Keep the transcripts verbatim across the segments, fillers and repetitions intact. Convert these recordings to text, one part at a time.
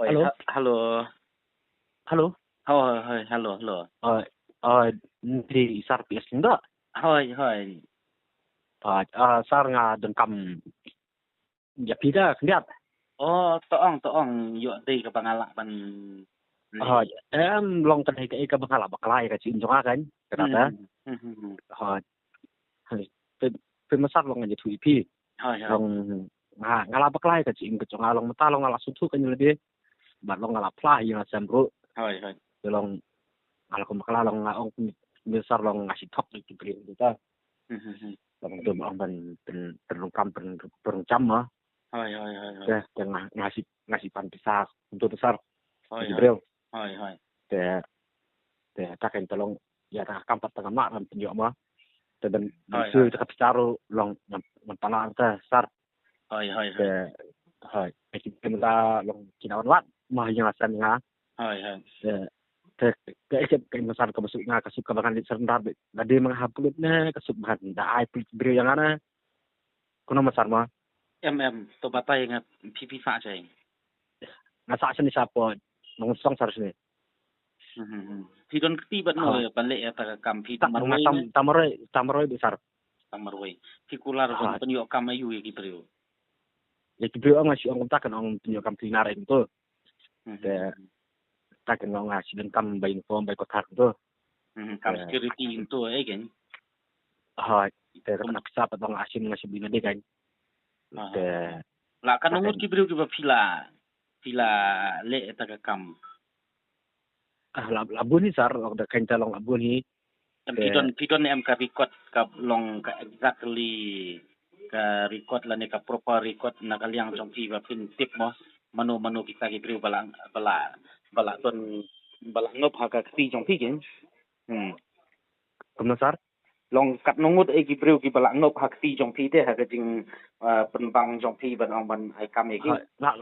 Hello. Hello. Hello. Hoi, hoi, hello, hello. Hoi, hoi, ni sar P S Lyngdoh. Hoi, hoi. Hoi, ah, sar nga donkam ïa phi da khyndiat. Oh, to ong, to ong, ïoh dei kaba nga lah ban. Hoi, em long ka dei ka, eh, kaba nga lah bakla ïa ka jingim jong nga kan. Kata. Hmm, hmm, hmm, hmm. Hoi. Hoi. Phi, phi ma sar long nga ïathuh ïa phi. Hoi, hoi. Long nga, nga lah bakla ïa ka jingim ka jong nga long mynta long nga lah sngewthuh kan ïa lade. Bad long nga lah phla ïa nga sem ruh. Hoi, hoi. Te long nga lah kum bakla long nga ong phi ma sar long nga shu thok ïa ki briew kita. Hmm, hmm, hmm. Long to ong ban pyn, pynrung kam pyn, pynrung jam ma. Hoi, hoi, hoi, hoi. Te, te nga, nga shu, nga shu pan pisa, to pisa. Hoi, hoi. Briew. Hoi, hoi. Te, te ta kan te long ïa ta kam pat ta ngam lah ban pynïoh ma. Te ban, ban shu ta ka pisa ruh long ngam, ngam pan lah ta sar. Hoi, hoi, hoi. Te, hoi. Te ki mynta long ki na wan wat ma ïa nga sem nga. Hoi, hoi. Te, te, te, te, te, ma sar kaba suk nga, ka suk kaba ngan leit surrender, lade ma nga ha pulit ne, ka suk ba ngan da ai pulit briew ïa nga ne. Kumno ma sar ma? Em, em, to batai nga phi phi sah jai. Nga sah shane sha poi. Nongstoiñ sar shane. Hmm, hmm, hmm. Phi don kti bad no ban leh ïa ta ka kam phi tam marwei tam, ne? Tam marwei, tam marwei bad sar. Tam marwei. Phi kular ban pynïoh kam aïu ïa ki briew? Ïa ki briew nga shu ong kumta kan ong pynïoh kam cleaner em to. Hmm, hmm. Te ta kan ong nga shu donkam bai uniform bai kothar to. Hmm, kam security to eh kan. Hoi, te ka pisa pat ong asin nga shu bina de kan. Te la katno ngut ki briew kiba phi la, phi la leh ta ka kam? Ah, la, la bun hi sar, long da kan ta long la bun hi. Em phi don, phi don em ka record ka long ka exactly ka record lane ka proper record na ka liang jong phi ba phin tip mo mano mano kita ki briew ba la, ba la, ba la don, ba la ngop ha ka kti jong phi kin. Hmm. Kumno sar? Long katno ngut eh ki briew kiba la ngop ha kti jong phi te ha ka jing, ah, pynbang jong phi ban ong ban ai kam ïa ki. Ha, la,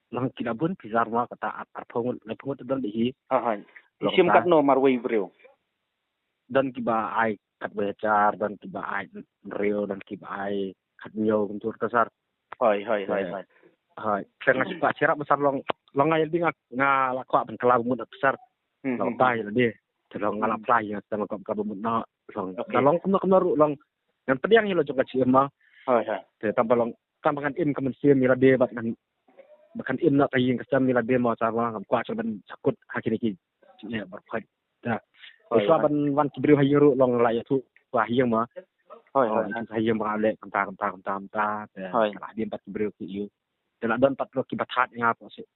long ki la bun phi sar ma kata ar, arphew ngut, laiphew ngut don dei hi. Ha, ha. Long shim ta katno marwei briew? Don kiba ai khatwei hajar, don kiba ai hynriew, don kiba ai khathynñiew kumtu ka sar. Hoi, hoi, hoi, hoi. Hoi. Te nga shu kwah sirap ba sar long, long nga ïa lade nga, nga la kwah ban kylla ba mut na sar. Hmm, long hmm, ta hmm. Ïa lade. Te long nga la phla ïa nga sar long kwah ba mut na long. Okay. Da long kumno kumno ruh long ngan pdiang ïa la jong ka jingim ma. Hoi, hoi. Te tang ba long tang ba ngan im ka mynsiem ïa lade bad ngan, ba kan im na ka ïing ka sem ïa lade ma sar ma ngam kwah shuh ban sahkut ha kine ki jingeh baroh. Da. Hoi, hoi. Shuwa ban wan ki briew ha ïing ruh long la ïathuh ha ïing ma. Hoi, hoi, hoi. Ha ïing ba nga leh kumta, kumta, kumta, kumta. Te hoi. Ka la dien pat ki briew ki ïu. Te la don pat ruh kiba thad ïa nga pat seh.